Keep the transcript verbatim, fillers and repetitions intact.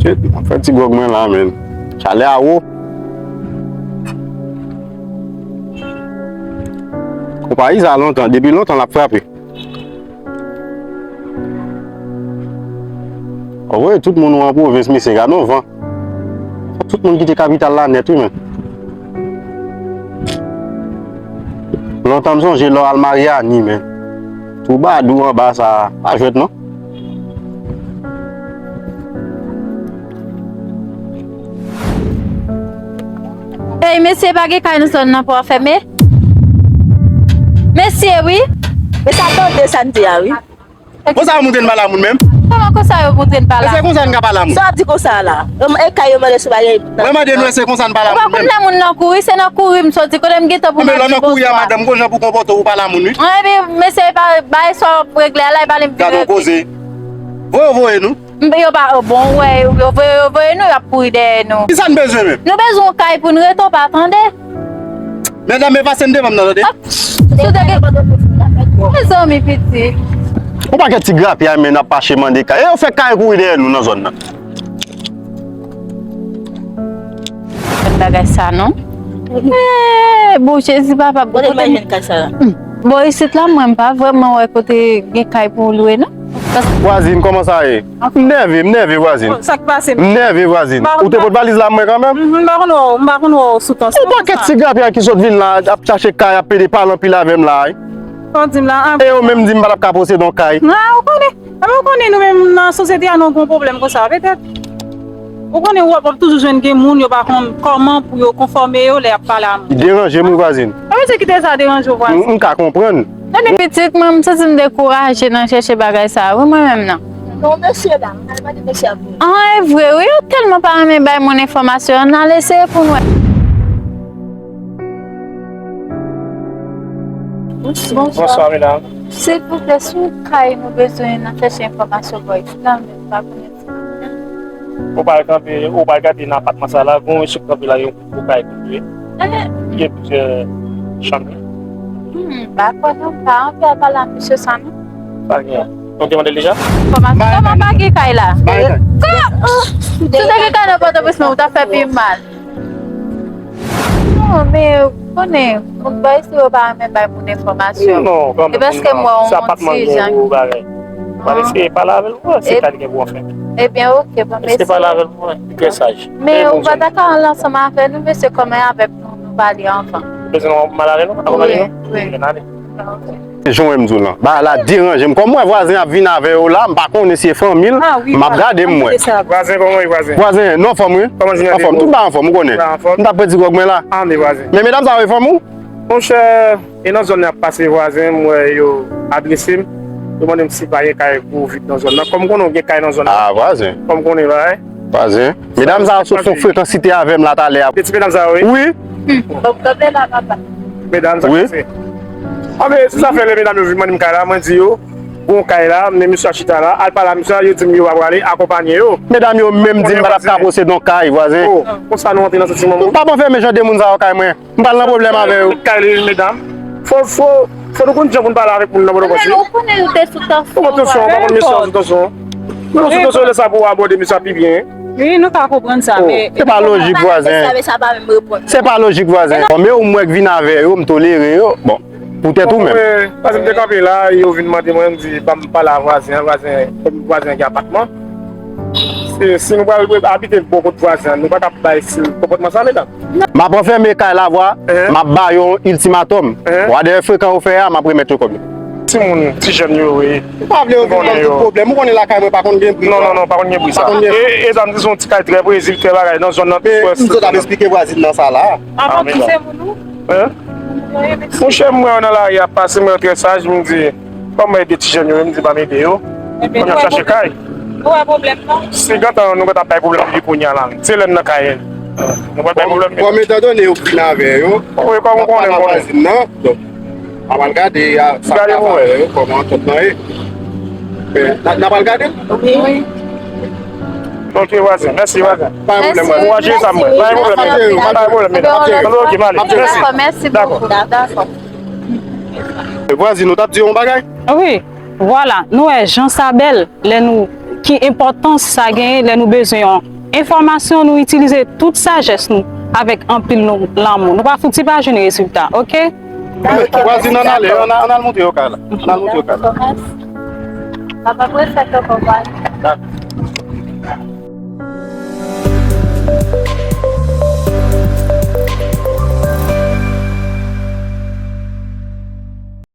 Shit, mwen fè ti gwòg mwen la, men. Chalè a wo. Konpayi sa lontan, depi lontan l ap frape. Ou wè, tout moun ou an pwovens, mesye, gade yon van. Fòk tout moun kite kapital la nèt, wi, men. Lontan m sonje lè w al Maryani, men. Twoubadou anba sa, pa jwèt, non. Ey, mesye, pa gen kay nan zòn nan pou w fèmen? Mesye, wi. Men sa tande sa n di a, wi. Konsa yo montre n pale a moun menm? Kòman konsa yo montre n pale a moun? Èske konsa n ka pale a moun? Sa w ap di konsa la? E kay yo mande sou bagay. Mwen mande nou, èske konsa n pale a moun menm? Ou pa konn lè moun nan kouri, se nan kouri m soti, kote m gentan pou m al di bonswa. Lè w nan kouri a, madanm, gon jan pou konpòte w, ou pale a moun, wi. Ebyen, mesye, pa bay sa w ap regle a la, e pale m vin regle. Gade yon koze. Voye, voye nou. M, yo pa, oh, bon, wè, yo voye, yo voye nou, y ap kouri dèyè nou. Kisa n bezwen menm? Nou bezwen yon kay pou n rete, w pa tande? Medam, e pase n devan m nan, tande. Ap, sou de gen, mezanmi, pitit. Yon pakèt ti grapyay, men n ap mache mande kay. E yo fè kay kouri dèyè nou nan zòn nan. Fè bagay sa, non? Eh, bon, Jezi, papa, bon, kote m al jwenn kay sa la? Hmm. Bon, isit la, mwen, m pa vrèman wè kote gen kay pou lwe, non. Vwazin, kòman sa ye? M nève, m nève, vwazin. Sa k pase? M nève, vwazin. Ou te pot valiz la mwen kanmenm? M pa konn wè w, m pa konn wè w sou tansyon. Yon pakèt ti grapyay ki sot vin la, ap chache kay, ap pede pale anpil avè m la, wi. Sa w di m la, a? E yo menm di m pa t ap ka posede yon kay. A, ou konnen. Epi ou konnen nou menm nan sosyete a nou gon pwoblèm konsa, petèt. Ou konnen w ap toujou jwenn gen moun yo pa konn kòman pou yo konfòme yo lè y ap pale a moun. Li deranje m wi vwazin. Sa vle di kite sa deranje w vwazin? M, m ka konprann. Gade pitit mwen, m santi m dekouraje nan chèche bagay sa a wi mwen menm nan. Non, mesye dam, al mande mesye a pou ou. An, e vre wi, yo tèlman pa renmen bay moun enfòmasyon, ann al eseye pou n wè. Bonswa. Bonswa, medam. Silvouplè, si w kay nou bezwen nan chèche enfòmasyon bò isit la, men nou pa konnen si nou gen. Ou pral kanpe, ou pral gade nan apatman sa la, gon mesye k kanpe la, yon gwo kay pou lwe. Eh. Li gen plizyè chanm. Hmm, m pa kwè non, m pa anvi al pale a mesye sa non. Pa gen. Nou te mande l deja? Kòman, kòman pa gen kay la? Bay kay. Kò-, oh, si w te gen kay nan Pòtoprens, men ou t ap fè pi mal. Non, men, konnen, moun bò isit yo pa renmen bay moun enfòmasyon. Non, kanmenm. E paske m wè yon ti jan. Pral eseye pale avè l pou wè si kay li gen pou anfen. Ebyen, oke, bon, mèsi. Eseye pale avè l pou wè, li trè saj. Men ou pa ta ka al ansanm avè nou, mesye, kòman avèk nou, nou pale anvan. Ou bezwen nou mal avè nou, akonpanye nou? Wi, wi. Ann ale. Jan w wè m di w lan. Bagay la deranje m. Kòm m wè vwazen ap vin avè yo la, m pa konnen si e fanmi l, m ap gade m wè. Vwazen, kòman w ye, vwazen? Vwazen, nou anfòm wi. Anfòm, tout bagay anfòm, ou konnen. M t ap pèdi gwòg mwen la. Men medam sa yo e fanm ou? Monchè, e nan zòn nan y ap pase vwazen, m wè yo adrese m. Yo mande m si pa gen kay pou vid nan zòn nan. Kòm m konnen w gen kay nan zòn nan. Ah, vwazen. Kòm m konnen bagay. Vwazen. Medam sa yo sot fè yon frekansite avè m la talè a. Se ti medam sa yo, wi? Wi. Medam sa yo, wi. Anben, se sa fè lè medam yo vin mande m kay la, mwen di yo, gon kay la, men mesye a chita la, al pale a mesye a, yo di m yo pa prale, akonpanye yo. Medam yo menm di m pa t ap ka posede yon kay, vwazen. Oh, konsa nou antre nan santiman moun. M p ap anfèmen jan de moun sa yo kay mwen. M pral nan pwoblèm avè yo. Kay li, medam. Fò, fò, fò nou konn jan pou n pale avèk moun nan Pòtoprens wi. Ou konnen nou te sou tansyon. Ou pa tansyon, ou pa konn mesye a sou tansyon. Men nou sou tansyon, lè sa pou w abòde mesye a pi byen. Wi, nou ka konprann sa, men. Se pa lojik, vwazen. Se pa lojik, vwazen. Bon, men ou m wè k vin avè yo, m tolere yo. Bon, poutèt ou menm. Bon, paske m te kanpe la, yo vin mande mwen, m di, ban m pale a vwazen an, vwazen, vwazen an gen apatman. Si, si nou pral abite bò kot vwazen an, nou pa ka bay stil konpòtman sa, medam. M ap anfème kay la vwa, m ap ba yo yon iltimatòm. Vwa dèyè frekan yo fè a, m ap remèt yo kòb yo. Timoun, ti jèn yo, wi. Ou pa vle yo vin ban m tout pwoblèm. Ou konnen lakay mwen pa konn gen bri. Non, non, non, pa konn gen bri sa. Pa konn gen bri. E, e sa m di se yon ti kay trè prezib, trè bagay nan zòn nan. Men m sot ap esplike vwazin nan sa la. Avan tou se moun ou? Hein? Monchè, m wè yo nan lari ap pase, m wè yo trè saj, m di, kòm mwen ede ti jèn yo, m di ban m ede yo. Ebyen, nou ap chache kay. Ou wè pwoblèm nan? Si gentan nou gentan bay pwoblèm depi kounye a la. Se lè n nan kay. Nou pral bay pwoblèm. Kòm etandone yo vin avè yo, wi, kòm ou konnen, m konnen. Vwazin nan, donk, a pral gade a, sa k ap avè yo, kòman antant lan ye. Men, n a, n a pral gade. Wi. Ok, vwazen. Mèsi, vwazen. Pa gen pwoblèm, vwazen. Ankouraje sa, mwen. Pa gen pwoblèm, medam. Pa gen pwoblèm, medam. Ok, m ale. Mèsi. Dakò, mèsi bokou. Dakò. Vwazin, ou t ap di yon bagay? Wi, vwala. Nou wè jan sa bèl, lè nou, ki enpòtans sa genyen lè nou bezwen yon enfòmasyon, nou itilize tout sajès nou avèk anpil nou lanmou. Nou pa fouti pa jwenn rezilta, oke? Vwazin, ann ale, ann al montre yo kay la. Ann al montre yo kay la. Papa, pou fèt ankò, vwazin.